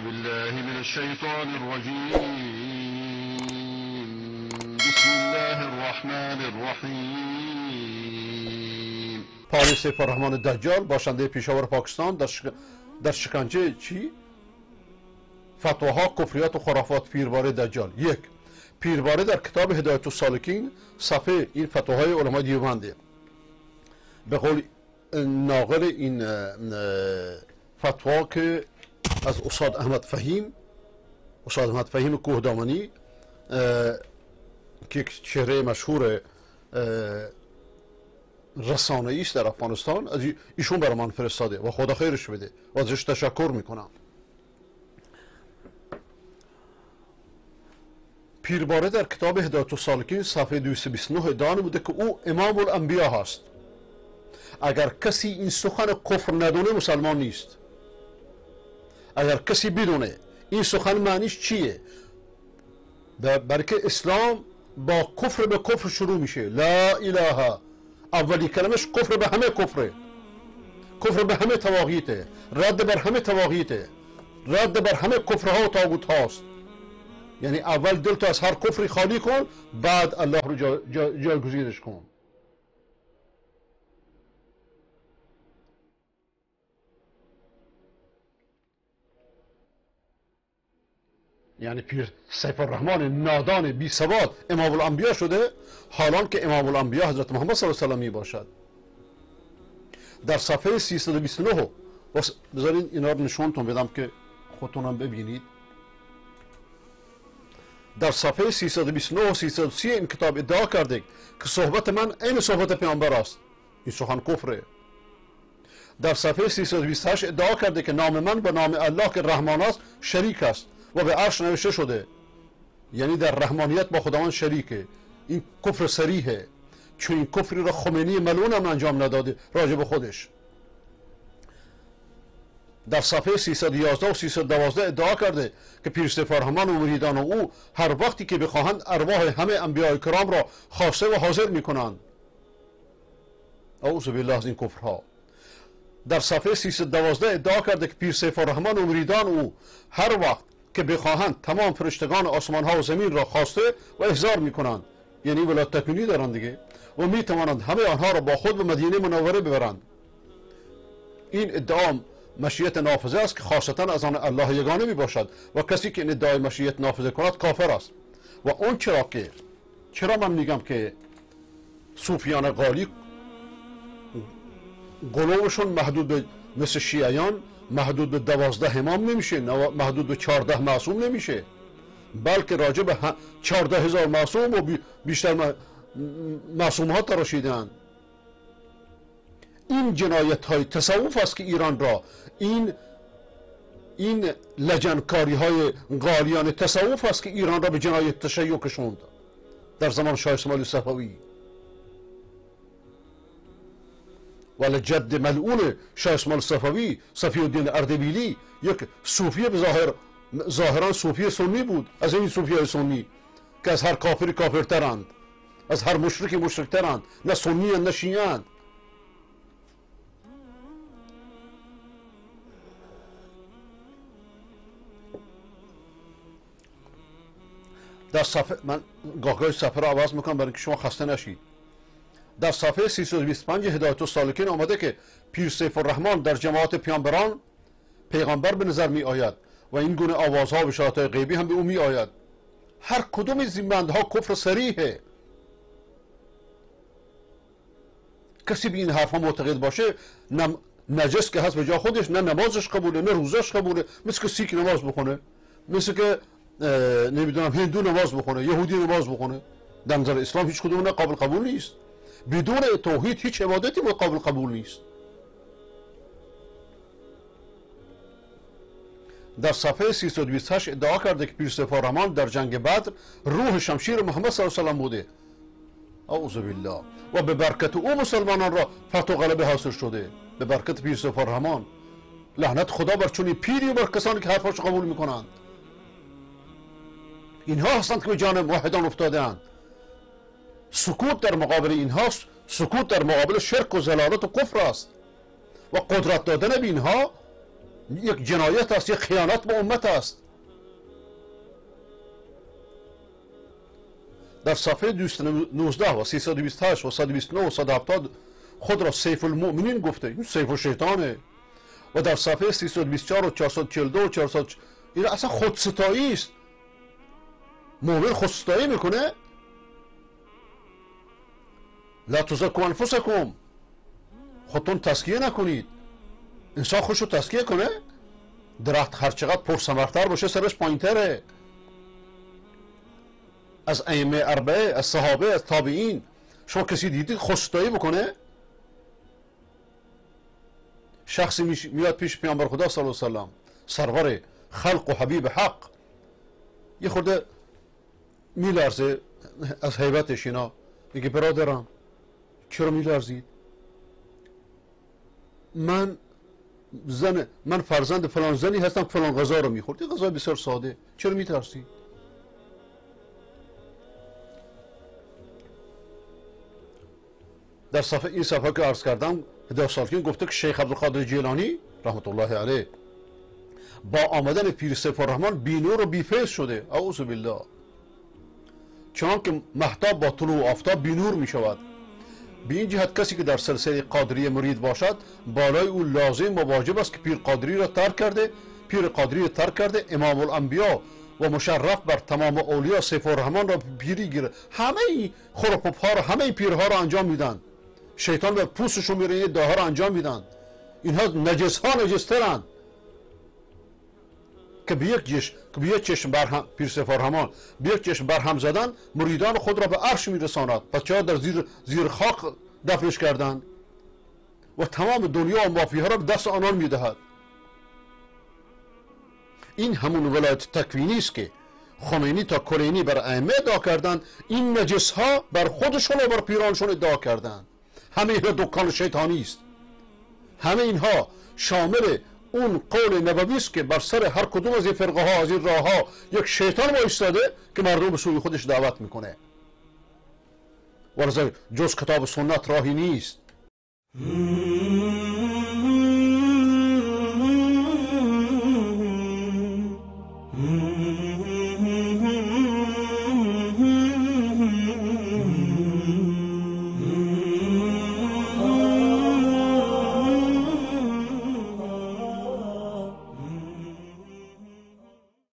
بالله من الشیطان الرجیم. بسم الله الرحمن الرحیم. پاریس سیف الرحمن دجال باشنده پیشاور پاکستان در شکنجه چی؟ فتواها، کفریات و خرافات پیرباره دجال. یک، پیرباره در کتاب هدایت السالکین صفحه این فتواهای علمای دیوبنده، به قول ناقل این فتوا که از استاد احمد فهیم، استاد احمد فهیم کوهدامنی که یک چهره مشهور رسانه‌ای است در افغانستان، از ایشون برای من فرستاده و خدا خیرش بده و ازش تشکر میکنم. پیرباره در کتاب هدایت السالکین صفحه 229 ادعا بوده که او امام الانبیا هست. اگر کسی این سخن کفر ندونه مسلمان نیست. اگر کسی بدونه این سخن معنیش چیه، بلکه اسلام با کفر به کفر شروع میشه. لا اله، اولی کلمش کفر به همه کفره، کفر به همه تواغیته، رد بر همه تواغیته، رد بر همه کفرها و طاغوت هاست. یعنی اول دل تو از هر کفری خالی کن، بعد الله رو جایگزینش کن. یعنی پیر سیف الرحمن نادان بی سواد امام الانبیا شده، حالان که امام الانبیا حضرت محمد صلی الله علیه و سلم می باشد. در صفحه 329 بذارین اینا رو نشونتون بدم که خودتونم ببینید. در صفحه 329 و 330 این کتاب ادعا کرده که صحبت من عین صحبت پیامبر است. این سخن کفره. در صفحه 328 ادعا کرده که نام من با نام الله که رحمان است شریک است و به عرش نوشته شده. یعنی در رحمانیت با خداوند شریکه. این کفر صریحه، چون این کفری را خمینی ملعون هم انجام نداده راجع به خودش. در صفحه 311 و 312 ادعا کرده که پیر سیف الرحمن و مریدان او هر وقتی که بخواهند ارواح همه انبیاء کرام را خواسته و حاضر میکنند. اعوذ بالله از این کفرها. در صفحه 312 ادعا کرده که پیر سیف الرحمن و مریدان او هر وقت که بخواهند تمام فرشتگان آسمان ها و زمین را خواسته و احضار میکنند. یعنی ولایت تکوینی دارند دیگه، و میتوانند همه آنها را با خود به مدینه منوره ببرند. این ادعا مشیت نافذه است که خاصتا از آن الله یگانه می باشد و کسی که این ادعای مشیت نافذه کند کافر است. و اون چرا که چرا من میگم که صوفیان غالی قلوبشون محدود به مثل شیعیان محدود به 12 امام نمیشه، محدود به 14 معصوم نمیشه، بلکه راجع به 14,000 معصوم و بیشتر معصوم ها تراشیدن. این جنایت های تصوف است که ایران را، این لجنکاری های غالیان تصوف است که ایران را به جنایت تشیع کشوند در زمان شاه اسماعیل صفوی. ولی جد ملعون شاه اسماعیل صفوی، صفی الدین اردبیلی، یک صوفی به ظاهرا صوفی سنی بود، از این صوفی های سنی که از هر کافری کافرترند، از هر مشرکی مشرکترند، نه سنی نه شیعند. در صفحه من گاهگاهی صفحه رو عوض میکنم برای اینکه شما خسته نشید. در صفحه 325 هدایت السالکین آمده که پیر سیف الرحمن در جماعت پیامبران پیغمبر به نظر می آید و این گونه آوازها و اشارات غیبی هم به او می آید. هر کدوم از این بندها کفر صریحه. کسی به این حرفها معتقد باشه نجس که هست به جا خودش، نه نمازش قبوله نه روزش قبوله، مثل که سیک نماز بخونه، مثل که نمیدونم هندو نماز بخونه، یهودی نماز بخونه. در نظر اسلام هیچ کدوم نه قابل قبول نیست. بدون توحید هیچ عبادتی قابل قبول نیست. در صفحه 328 ادعا کرده که پیر سیف الرحمن در جنگ بدر روح شمشیر محمد صلی الله علیه و سلم بوده. اعوذ بالله. و به برکت او مسلمانان را فتح و غلبه حاصل شده. به برکت پیر سیف الرحمن. لعنت خدا بر چنین پیری و بر کسانی که حرفاش قبول میکنند. اینها هستند که به جان موحدان افتاده‌اند. سکوت در مقابل اینهاست، سکوت در مقابل شرک و ضلالت و کفر است و قدرت دادن به اینها یک جنایت است، یک خیانت به امت است. در صفحه 219 و 328 و 129 و 170 خود را سیف المؤمنین گفته، این سیف الشیطانه. و در صفحه 324 و 442 و 400 این اصلا خودستایی است. مؤمن خودستایی میکنه. لا تزکوا انفسکم، خودتون تزکیه نکنید. انسان خودشو تزکیه کنه، درخت هر چقدر پرثمرتر باشه سرش پایینتره. از ائمه اربعه، از صحابه، از تابعین شما کسی دیدید خودستایی بکنه؟ شخصی میاد پیش پیامبر خدا صلی الله علیه و سلم، سرور خلق و حبیب حق، یه خورده میلرزه از هیبتش اینا، میگه برادرم چرا میلرزید؟ من فرزند فلان زنی هستم، فلان غذا رو میخورد، یه غذای بسیار ساده، چرا میترسید؟ در صفحه این صفحه که عرض کردم هدایت السالکین گفته که شیخ عبدالقادر جیلانی رحمت الله علیه با آمدن پیر سیف الرحمن بی نور و بی فیض شده، اعوذ بالله. چنان که مهتاب با طلوع آفتاب بی نور می شود. به این جهت کسی که در سلسله قادری مرید باشد بالای او لازم و واجب است که پیر قادری را ترک کرده، پیر قادری را ترک کرده، امام الانبیا و مشرف بر تمام اولیا سیف الرحمن را پیری گیره. همه خرافات ها را، همه پیرها را انجام میدن. شیطان به پوستشون میره، این ادعاها را انجام میدن. اینها نجس ها نجسترند که به یک چشم برهم، پیر سیف الرحمن به یک چشم برهم زدن مریدان خود را به عرش میرساند. پس چرا در زیر خاک دفنش کردند و تمام دنیا و مافیها را به دست آنان میدهد. این همون ولایت تکوینی است که خمینی تا کلینی بر ائمه ادعا کردند. این نجس ها بر خودشون و بر پیرانشون ادعا کردند. همه اینها دکان شیطانی است. همه اینها شامل اون قول نبوی است که بر سر هر کدوم از این فرقه ها، از این راه ها یک شیطان وایستاده که مردم به سوی خودش دعوت میکنه. ورزه جز کتاب سنت راهی نیست.